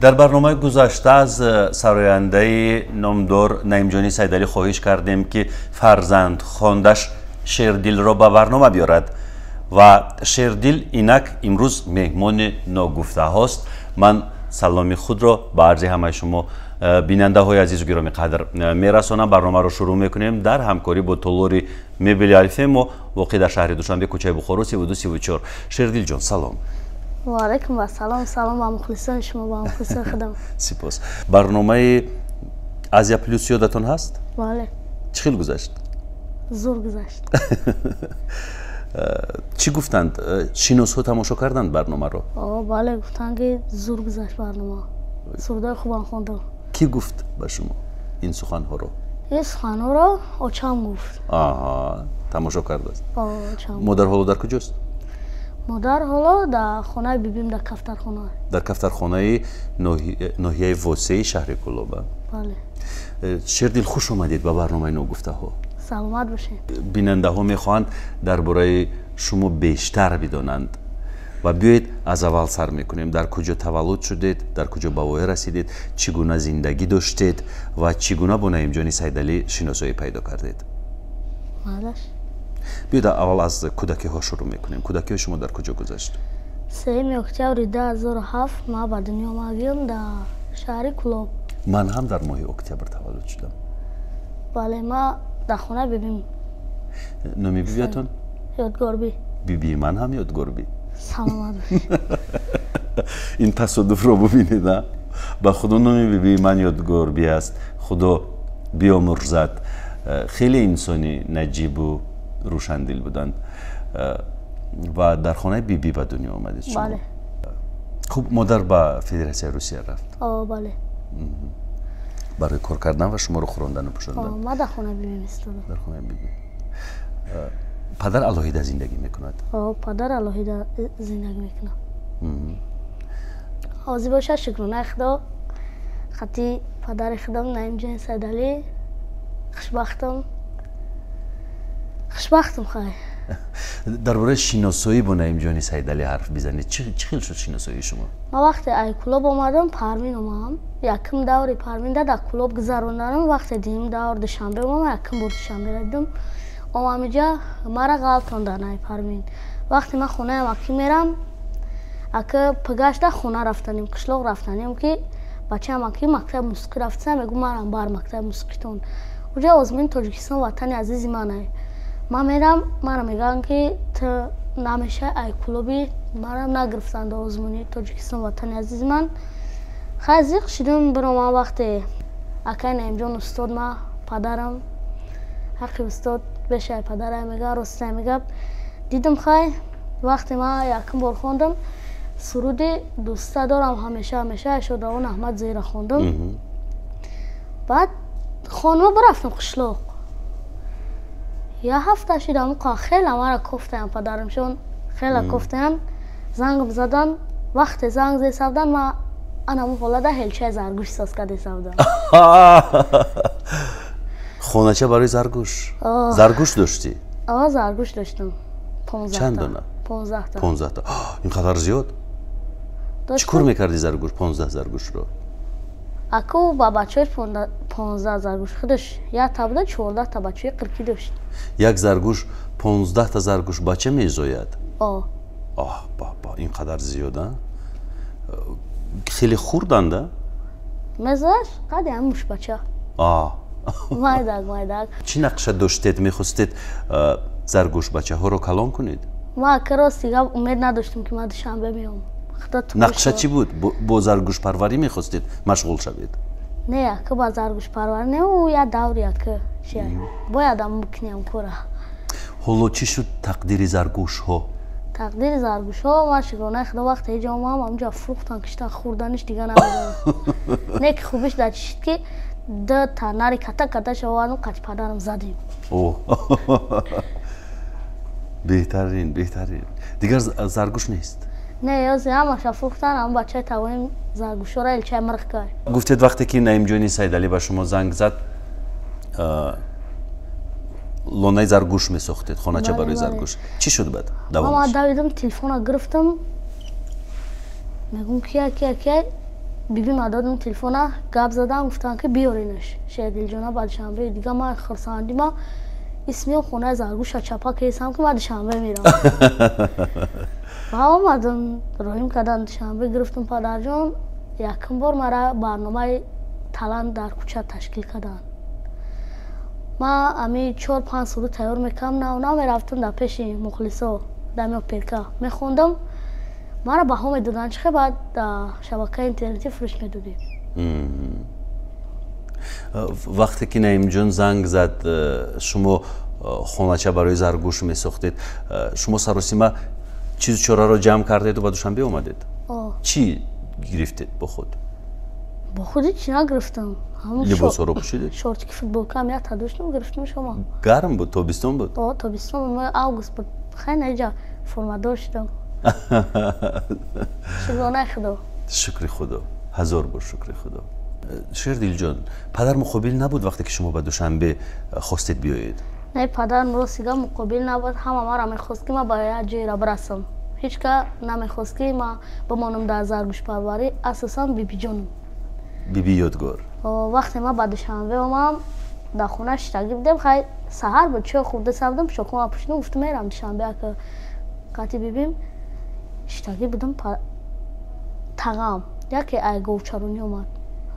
Дар барномаи гузашта аз сарояндаи номдор Наимҷони Сайдалӣ хоҳиш кардем, ки фарзандхондаш Шердилро ба барнома биёрад ва Шердил инак имрӯз меҳмони ногуфтаҳост. Ман саломи худро ба арзи ҳамаи шумо бинандаҳои азизу гиромӣ қадр мерасонам. Барномаро шурӯъ мекунем дар ҳамкорӣ бо толори мебели Алфемо, воқеъ дар шаҳри Душанбе, кӯчаи Бухоро, 32-34. Шердилҷон, салом. Ва алайкум ассалом. Салом ба мухлисони шумо, ба мухлисони худам. Сипос. Барномаи Азия Плюс ёдатон ҳаст? Бале. Чӣ хел гузашт? Зур гузашт. Чӣ гуфтанд? Шиносҳо тамошо карданд барномаро? Бале, гуфтанд, ки зур гузашт барнома, сурудҳои хубам хондам. Кӣ гуфт ба шумо ин суханҳоро? Ин суханҳоро очам гуфт. Аҳа, тамошо кардааст. Модар ҳоло дар куҷост? Модар ҳоло дар хонаи бибим, дар кафтархона. Дар кафтархонаи ноҳияи Восеи шаҳри Кӯлоба. Бале. Шердил, хуш омадед ба барномаи ногуфтаҳо. Саломат бошед. Бинандаҳо мехоҳанд дар бораи шумо бештар бидонанд ва биёед аз аввал сар мекунем. Дар куҷо таваллуд шудед, дар куҷо ба воя расидед, чӣ гуна зиндагӣ доштед ва чӣ гуна бо Наимҷони Сайдалӣ шиносоӣ пайдо кардед? Малаш. Биёед аввал аз кӯдакиҳо шурӯъ мекунем. Кӯдакиҳои шумо дар куҷо гузашт? 3 октябри 2007 ман ба дунё омадем дар шаҳри Кӯлоб. Ман ҳам дар моҳи октябр таваллуд шудам. Бале, ман дар хонаи бибим. Номи бибиятон? Ёдгорбӣ. Бибии ман ҳам Ёдгорбӣ. Саломат бошед. Ин тасодуфро бубинед, а ба худо, номи бибии ман Ёдгорбӣ аст, Худо биёмурзад. Хеле инсони наҷибу рӯшандил буданд. Ва дар хонаи бибӣ ба дунё омадед шумо? Бале. Хуб, модар ба Федератсияи Русия рафт? Бале. Барои кор кардан ва шуморо хӯрондану пӯшондан? Ман дар хонаи бибим истодам. Дар хонаи бибӣ. Падар алоҳида зиндагӣ мекунад? Падар алоҳида зиндагӣ мекунад. Ҳозир бошад, шукронаи Худо, хати падари худам Наимҷони Сайдалӣ хушбахтам, хушбахтам, хай. Дар бораи шиносоӣ бо Наимҷони Сайдалӣ ҳарф бизанед. Чӣ хел шуд шиносоии шумо? Ман вақте ай Кӯлоб омадам, Пармин омадам. Якум даври Парминда дар Кӯлоб гузаронданам. Вақте дуюм давр Душанбе омадам, якум бор Душанбера дидам. Омам иҷа, мара ғалтондан ай Пармин. Вақте ман хонаям аки мерам, ака пагашта хона рафтанем, қишлоқ рафтанем, ки бачаам аки мактаби мусиқӣ рафтаса, мегӯ марам бар мактаби мусиқитон. Уҷа озмуни Тоҷикистон ватани азизи ман. Ман мерам, мара мегӯянд, ки ту намешай, ай Кӯлоби марам нагирифтанд озмуни Тоҷикистон ватани азизи ман. Хай, зиқ шидум, биромам. Вақте акай Наимҷон, устод ма, падарам, ҳаққи устод бешай падарам, мега ростай мега, дидум. Хай, вақте ман якум бор хондам суруди «Дӯста дорам ҳамеша, ҳамеша» Шодравон Аҳмад Зеҳира хондам. Баъд хонума бирафтам қишлоқ. Як ҳафта шид, амуқа хеле мара кофтаян, падарамшон хеле кофтаян, зангм задан. Вақте занг зесавдан, ма анаму ҳолада ҳелчаи заргӯш соз кардесавдан. Хонача барои заргӯш? Заргӯш доштӣ? Заргӯш доштам. Чанд дона? 15-та. 15-та? Ин қадар зиёд? Чӣ кор мекардӣ заргӯш, 15 заргӯшро? Аку ба бачаҳои 15 заргӯш, худаш якта буда, 14-та бачаҳои қиркӣ дошт. Як заргӯш 15-та заргӯш бача мезояд? Оҳ, баба, ин қадар зиёд, а? Хеле хурданда? Мезояш қади ҳам мушбача, майдак майдак. Чӣ нақша доштед? Мехостед заргӯшбачаҳоро калон кунед? Ма ака, рости гап, умед надоштам, ки ман Душанбе меом. Нақша чӣ буд? Бо заргӯшпарварӣ мехостед машғул шавед? Не, ака, ба заргӯшпарварӣ не, ӯ як даври, ака, чи бояд ам бикунем кора. Ҳоло чӣ шуд тақдири заргӯшҳо? Тақдири заргӯшҳо, ман шукронаи Худо, вақте ҳеҷ омадам, ҳамҷа фурӯхтан, киштан, хӯрданиш дига намедонам. Не ки хубиш дар чӣ шуд, ки ду та нари ката каташ овардам, қати падарам задем. Беҳтарин, беҳтарин. Дигар заргӯш нест? Не, ёзи ҳамаша фурӯхтан. Ҳам бачаи тавоним заргӯшҳоро элчаи мирғ кард. Гуфтед, вақте ки Наимҷони Сайдалӣ ба шумо занг зад. Лонаи заргӯш месохтед, хонача барои заргӯш. Чӣ шуд баъд? Ман давидам, телефона гирифтам, мегӯм кия кия кия, бибима додам телефона, гап задам, гуфтам ки биёринаш Шердилҷона ба Душанбе. Дига ман хурсандима исмиём хонаи заргӯша чапа кесам ки ман Душанбе мерам. Ва омадам, роҳим кардан Душанбе, гирифтам падарҷон. Якум бор мара барномаи талант дар кӯча ташкил карданд. Ман ами 4-5 суруд тайёр мекардам, нав нав мерафтам дар пеши мухлисо, дар меоперка мехондам, мара баҳо медоданд, чихе баъд дар шабакаи интернетӣ фурӯш медодем. Вақте ки Наимҷон занг зад, шумо хонача барои заргӯш месохтед, шумо саросима чизу чораро ҷамъ кардеду ба Душанбе омадед? Чӣ гирифтед бо худ? Бо худ ҳеч нагирифтам. Либосҳоро пӯшидед? Шортики, футболкаам якта доштам, гирифтам шумо. Гарм буд, тобистон буд? О, тобистон, моҳи август буд. Хеле иҷа формадор шудам. Шукронаи Худо. Шукри Худо, ҳазор бор шукри Худо. Шердилҷон, падар муқобил набуд вақте ки шумо ба Душанбе хостед биёед? Не, падарам ростига муқобил набуд. Ҳама мара мехост ки ман ба як ҷойра бирасам. Ҳеҷ ка намехост ки ман бимонам дар заргӯшпарварӣ, асосан бибиҷонам. Биби Ёдгор. Вақте ман ба Душанбе омадам, дар хона шиштагӣ будем, хай саҳар буд, чой хӯрда сабдам, пӯшокҳома пӯшидам, гуфтам мерам Душанбе, ака қати бибим. Шиштагӣ будам, тағам яке ай говчаронӣ омад.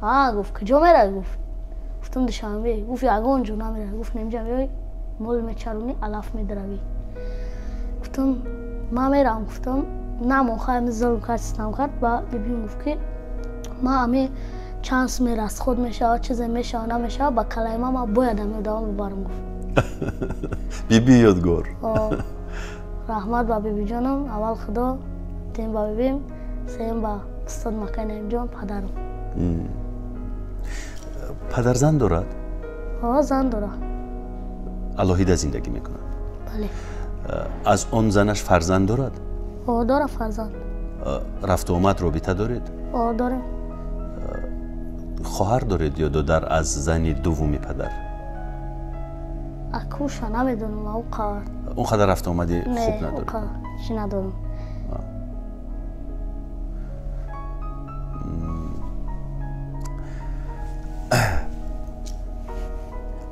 Ҳа, гуфт, куҷо меравӣ? Гуфт, гуфтам Душанбе. Гуфт, ягон ҷо намеравӣ. Гуфт, немҷа меоӣ, мол мечаронӣ, алаф медаравӣ. Гуфтам ман меравам. Гуфтам намон, хай зулм кард, систам кард. Ба бибим гуфт ки ман ами чанд суме расход мешавад, чизе мешавад, намешавад, ба калаи ман бояд ами одамон бибарам, гуфт. Биби Ёдгор. Раҳмат ба бибиҷонам, аввал Худо, дуюм ба бибим, сеюм ба устод Макай Наимҷон, падарам. Падар зан дорад? О, зан дорад. Алоҳида зиндагӣ мекунад? Бале. Аз он занаш фарзанд дорад? О, дорад фарзанд. Рафту омад робита доред? О, дорем. Хоҳар доред ё додар аз зани дуввуми падар? Акуша намедонам, ӯ қадар. Он қадар рафту омади хуб надоред? Не, чӣ надорам.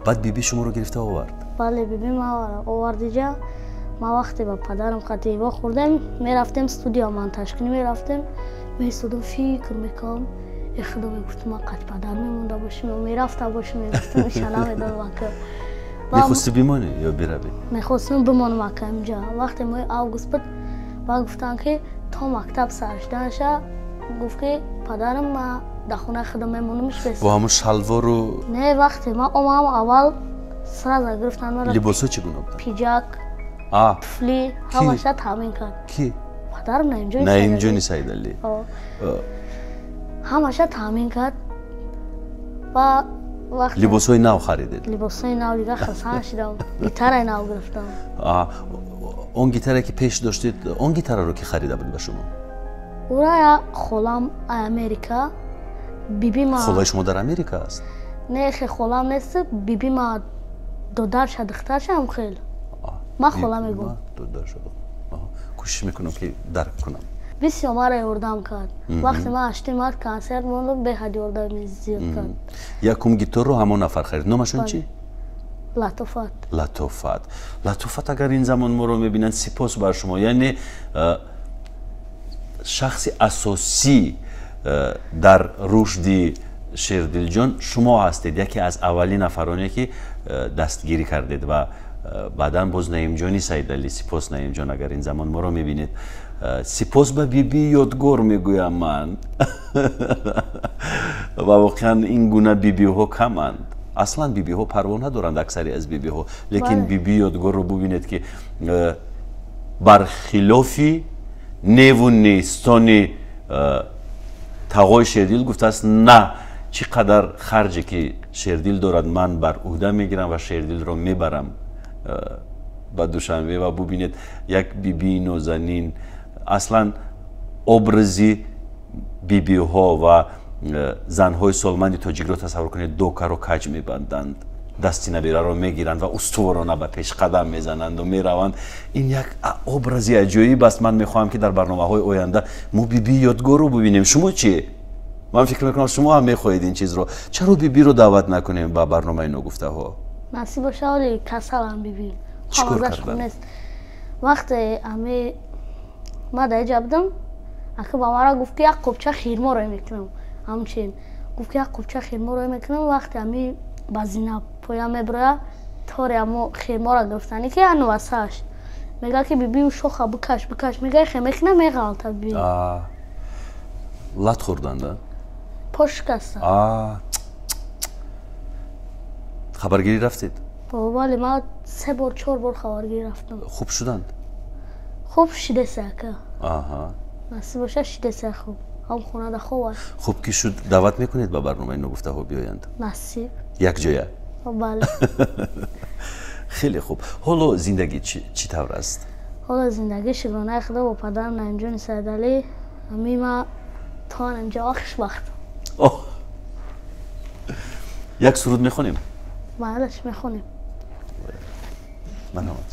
Баъд биби шуморо гирифта овард? Бале, биби ма овард иҷа. Ма вақте ба падарам қати вохӯрдем, мерафтем студия монтажкунӣ мерафтем, меистодам, фикр мекардам, э Худо, мегуфтам ман қати падар мемонда бошем, мерафта бошем, мегуфтам иша намедонам ака. Мехости бимонӣ ё биравӣ? Мехостам бимонам ака инҷа. Вақте моҳи август буд, ба гуфтанд ки то мактаб сар шуданаша, гуфт ки падарам ма дар хонаи худам мемонам. Бо ҳамон шалвору? Не, вақте ман омадам аввал сразу гирифтанд маро. Либосҳо чӣ гуна буданд? Пиҷак, туфли, ҳамаша таъмин кард. Ки? Падарам Наимҷони. Наимҷони Саидалӣ. Ҳамаша таъмин кард. Ва либосҳои нав харидед? Либосҳои нав, дига хасан шудам, гитараи нав гирифтам. Он гитаре ки пеш доштед, он гитараро ки харида буд ба шумо? Ура я холам Америка, биби ма. Холаи шумо дар Америка аст? Не, хе холам нест, биби ма додарша, духтарша ҳам хел. Ман хола мегӯм. Додарша. Кӯшиш мекунам ки дарк кунам. Бисёр мара ёрдам кард. Вақте ман 8 март консерт мондам, беҳад ёрдами зиёд кард. Якум гитарро ҳамон нафар харид. Номашон чӣ? Латофат. Латофат. Латофат, агар ин замон моро мебинанд, сипос бар шумо. Яъне шахси асосӣ дар рушди Шердилҷон шумо ҳастед, яке аз аввалин нафароне ки дастгирӣ кардед ва баъдан боз Наимҷони Саидалӣ. Сипос Наимҷон, агар ин замон моро мебинед. Сипос ба биби Ёдгор мегӯям ман. Ва воқеан ин гуна бибиҳо каманд. Аслан бибиҳо парво надоранд, аксари аз бибиҳо, лекин биби Ёдгорро бубинед ки бархилофи неву нестони тағои Шердил гуфтааст на, чӣ қадар харҷе ки Шердил дорад ман бар ӯҳда мегирам ва Шердилро мебарам ба Душанбе. Ва бубинед як бибии нозанин, аслан образи бибиҳо ва занҳои солманди тоҷикро тасаввур кунед, докаро каҷ мебанданд, Дасти набираро мегиранд ва устуворона ба пеш қадам мезананду мераванд. Ин як образи аҷоиб аст. Ман мехоҳам, ки дар барномаҳои оянда мо биби Ёдгорро бубинем. Шумо чӣ? Ман фикр мекунам, шумо ҳам мехоҳед ин чизро. Чаро бибиро даъват накунем ба барномаи ногуфтаҳо? Насиб боша, ҳоли касалам биби. Чӣ кор карданд? Вақте ами ма дар иҷа будам, ака ба мара гуфт, ки як қубча хирмо рой мекунам. Ҳамчин гуфт, ки як қубча хирмо рой мекунам. Вақте ами ба зина поя меброя, тори амо хирморо гирифтанӣ, ки анвасаш мега, ки биби, шоха бикаш, бикаш, мега, хе мекуна, меғалта биби. Лат хӯрданда? Пош шикаста. Хабаргирӣ рафтед? Бале, ман се бор, чор бор хабаргирӣ рафтам. Хуб шуданд? Хуб шидеса, ака. Насиб боша, шидеса хуб, ҳам хонада хоб аст. Хуб ки шуд, даъват мекунед ба барномаи ногуфтаҳо биёянд? Насиб. Якҷоя? Бале. Хеле хуб. Ҳоло зиндагӣ чӣ тавр аст? Ҳоло зиндагӣ, шукронаи худо, бо падарам Наимҷони Сайдалӣ ами ма то инҷа хушбахтам. Як суруд мехонем? Балеш, мехонем. Марҳамат.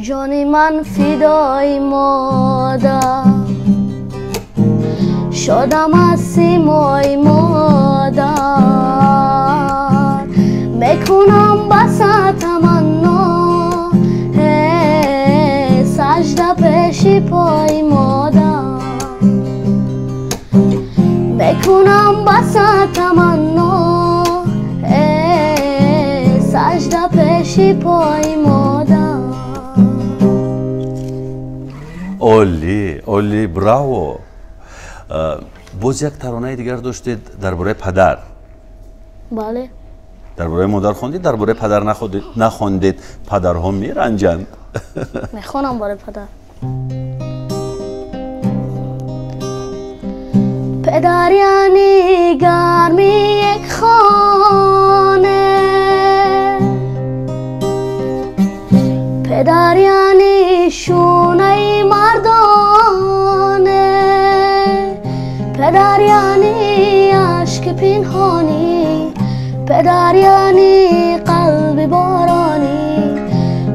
Ҷони ман фидои модар, шодам аз симои модар, мекунам баса таманно, сажда пеши пои модар, мекунам баса таманно, сажда пеши пои модар. Олӣ, олӣ, браво! Боз як таронаи дигар доштед дар бораи падар. Бале. Дар бораи модар хондед, дар бораи падар нахондед. Падарҳо меранҷанд. Мехонам бораи падар. Падар яъни гарми як хона, падар яъни шонаи мардона, падар яъни ашки пинҳонӣ, падар яъни қалби боронӣ,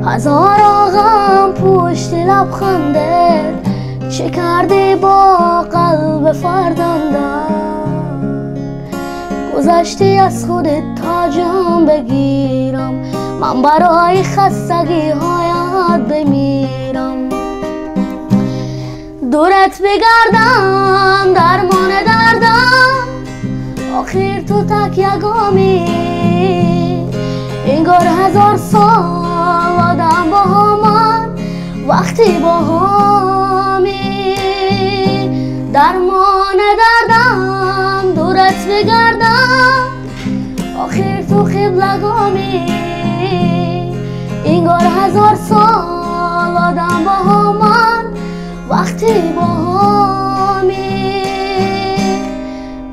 ҳазоро ғам пушти лабхандат, чӣ кардӣ бо қалби фарзандат? Гузаштӣ аз худат то ҷон бигирам, ман барои хастагиҳоят бимирам. Дурат бигардам, дармони дардам, охир ту такягомӣ. Ингор ҳазор сол одам бо ман, вақти бо ҳомӣ. Дармони дардам, дурат бигардам, охир ту қиблагомӣ. Ингор ҳазор сол одам бо ман, вақти бо ҳомӣ,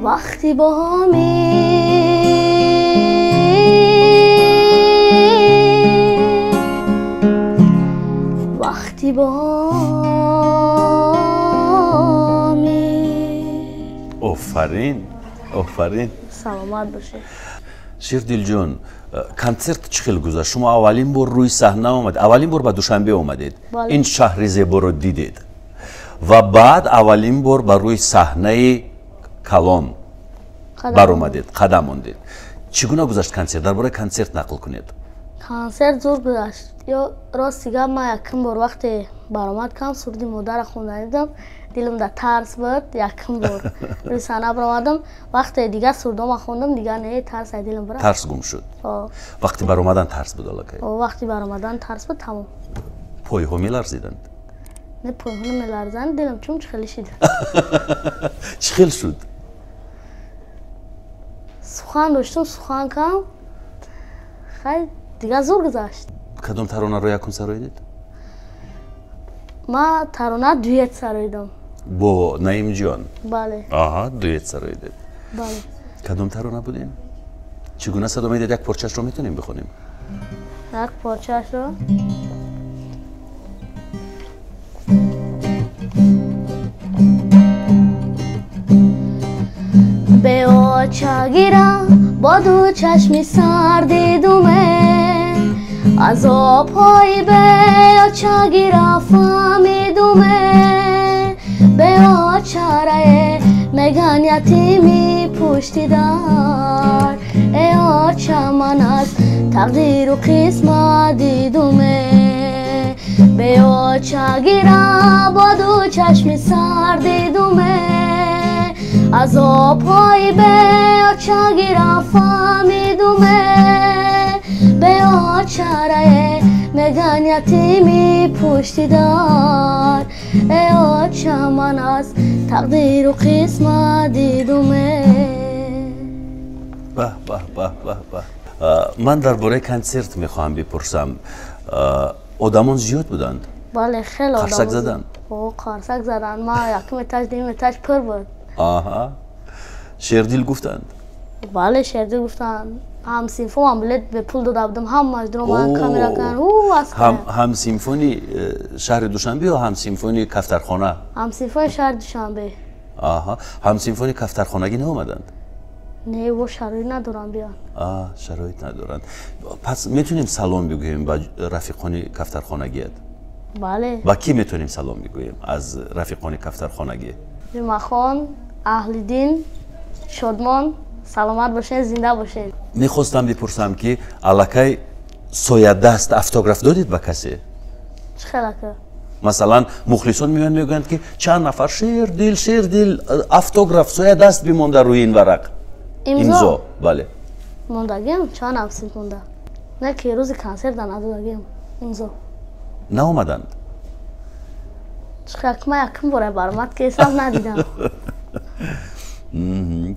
вақти бо ҳомӣ, вақти бо ҳомӣ. Офарин, офарин. Саломат бошед. Шердилҷон, консерт чӣ хел гузашт? Шумо аввалин бор рӯи саҳна омад, аввалин бор ба Душанбе омадед, ин шаҳри зеборо дидед ва баъд аввалин бор ба рӯи саҳнаи калон баромадед, қадам мондед. Чӣ гуна гузашт консерт? Дар бораи консерт нақл кунед. Консерт зур гузашт. Ё рости гап, ман якум бор вақте баромад кардам, суруди модарро хонда дидам, дилам дар тарс буд. Якум бор рӯи саҳна баромадам, вақте дигар сурудома хондам, дигар не, тарс аз дилам бурафт. Тарс гум шуд? Вақти баромадан тарс буд аллакай? Вақти баромадан тарс буд, тамом. Пойҳо меларзиданд? Не, пойҳо намеларзанд, дилам чун чӣ хеле шид. Чӣ хел шуд? Сухан доштам, сухан кардам, хай дигар зур гузашт. Кадом таронаро якум сароидед? Ман тарона дуэт сароидам. Бо Наимҷон? Бале. Аҳа, дуэт сароидед. Бале. Кадом тарона будем? Чӣ гуна садо медиҳад? Як порчаашро метавонем бихонем? Як порчаашро? Очагира бо ду чашми сар дидуме, азобҳои беочагира фаҳмидуме. Беочарае меган ятими пушти дар, э оча ман аз тақдиру қисмат дидуме. Беочагира бо ду чашми сар дидуме, азобҳои беочагира фаҳмидуме. Беочарае меган ятими пушти дар, э оча ман аз тақдиру қисмат дидуме. Баҳ баҳ баҳ баҳ баҳ. Ман дар бораи консерт мехоҳам бипурсам. Одамон зиёд буданд? Бале, хеле. Қарсак заданд? Қарсак заданд. Ма якум этаж, дуюм этаж пур буд. Аҳа, Шердил гуфтанд? Бале, Шердил гуфтанд. Ҳамсинфонам билет бепул дода будам, ҳамааш дуромадан, камера карданд. Ҳамсинфони шаҳри Душанбе ё ҳамсинфони кафтархона? Ҳамсинфони шаҳри Душанбе. Аҳа, ҳамсинфони кафтархонагӣ наомаданд? Не, во шароит надоранд биён. Шароит надоранд. Пас метавонем салом бигӯем ба рафиқони кафтархонагият? Бале. Ба кӣ метавонем салом бигӯем аз рафиқони кафтархонагӣ? Ҷумъахон, Аҳлиддин, Шодмон, саломат бошед, зинда бошед. Мехостам бипурсам, ки аллакай соядаст автограф додед ба касе? Чӣ хел, ака? Масалан, мухлисон меоянд, мегӯянд, ки чанд нафар: «Шердил, Шердил, автограф, соядаст бимонда рӯи ин варақ, имзо». Бале. Мондагиам, чанд ҳамсинф монда, не ки рӯзи консерта надодагиам имзо. Наомаданд? Чӣ хел, ма якум бора баромад ки ҳисоб надидам.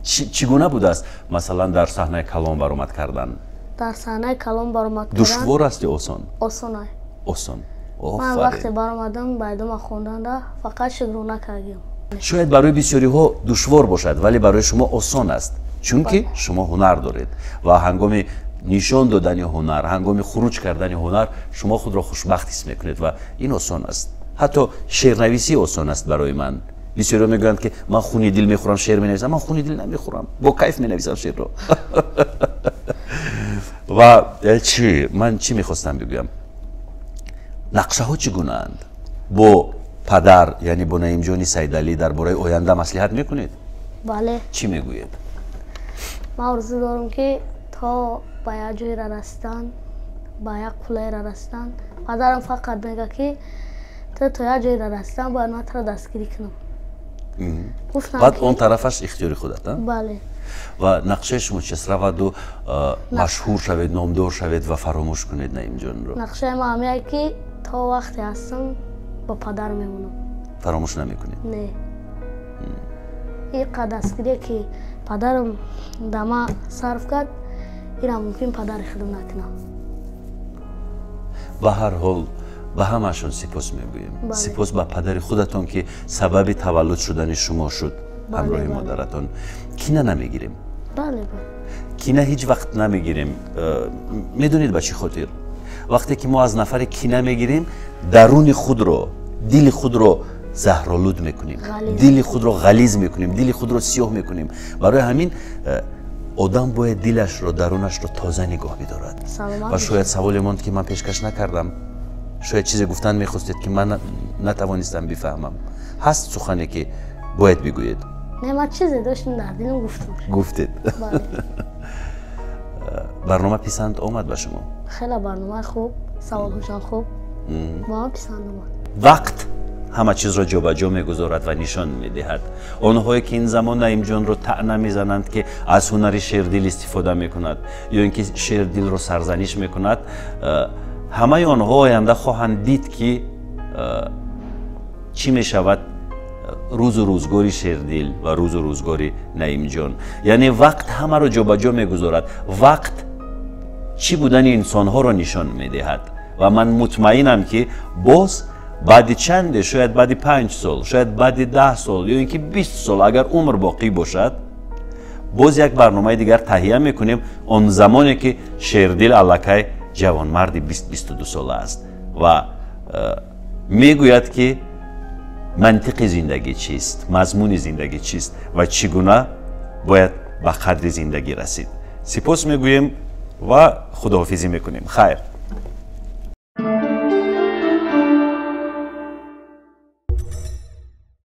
Чӣ гуна будааст, масалан, дар саҳнаи калон баромад кардан? Дар саҳнаи калон баромад кардан душвор аст ё осон? Осонай. Осон. Ман вақте баромадам, байдома хонданда фақат шукрона кардем. Шояд барои бисёриҳо душвор бошад, вале барои шумо осон аст, чунки шумо ҳунар доред ва ҳангоми нишон додани ҳунар, ҳангоми хуруҷ кардани ҳунар шумо худро хушбахт ҳис мекунед ва ин осон аст. Ҳатто шеърнависӣ осон аст барои ман. Бисёриҳо мегӯянд, ки ман хуни дил мехӯрам, шеър менависам. Ман хуни дил намехӯрам, бо кайф менависам шеърро. Ва чӣ, ман чӣ мехостам бигӯям? Нақшаҳо чӣ гунаанд? Бо падар, яъне бо Наимҷони Сайдалӣ, дар бораи оянда маслиҳат мекунед? Бале. Чӣ мегӯед? Ман орзу дорам, ки то ба як ҷойра расидан, ба як қуллаеро расидан. Падарам фақат мегӯяд, ки ту то як ҷойра расидан бояд ман туро дастгирӣ кунам. Баъд он тарафаш ихтиёри худат. Бале. Ва нақшаи шумо чист? Раваду машҳур шавед, номдор шавед ва фаромӯш кунед Наимҷонро? Нақшаи ман ҳамяе, ки то вақте ҳастам, бо падар мемонам. Фаромӯш намекунед? Не, иқа дастгирие, ки падарам да ман сарф кард, ира мумкин падари худам накунам. Ба ҳар ҳол, ба ҳамаашон сипос мегӯем. Сипос ба падари худатон, ки сабаби таваллуд шудани шумо шуд ҳамроҳи модаратон. Кина намегирем, кина ҳеҷ вақт намегирем. Медонед ба чӣ хотир? Вақте ки мо аз нафаре кина мегирем, даруни худро, дили худро заҳролуд мекунем, дили худро ғализ мекунем, дили худро сиёҳ мекунем. Барои ҳамин одам бояд дилашро, дарунашро тоза нигоҳ бидорад. Ва шояд саволе монд, ки ман пешкаш накардам, шояд чизе гуфтан мехостед, ки ман натавонистам бифаҳмам. Ҳаст сухане, ки бояд бигӯед? Не, ман чизе доштам дар дилам, гуфтам. Гуфтед. Барнома писанд омад ба шумо? Хеле барномаи хуб, саволҳошон хуб, ба ман писанд омад. Вақт ҳама чизро ҷобаҷо мегузорад ва нишон медиҳад. Онҳое, ки ин замон Наимҷонро таъна мезананд, ки аз ҳунари Шердил истифода мекунад ё ин ки Шердилро сарзаниш мекунад, ҳамаи онҳо оянда хоҳанд дид, ки чӣ мешавад рӯзу рӯзгори Шердил ва рӯзу рӯзгори Наимҷон. Яъне вақт ҳамаро ҷобаҷо мегузорад, вақт чӣ будани инсонҳоро нишон медиҳад. Ва ман мутмаинам, ки боз баъди чанде, шояд баъди 5 сол, шояд баъди 10 сол ё ин ки 20 сол, агар умр боқӣ бошад, боз як барномаи дигар таҳия мекунем, он замоне ки Шердил аллакай ҷавонмарди 20-22 сола аст ва мегӯяд, ки мантиқи зиндагӣ чист, мазмуни зиндагӣ чист ва чӣ гуна бояд. Ба қадри зиндагӣ расид. Сипос мегӯем ва худоҳофизӣ мекунем. Хайр.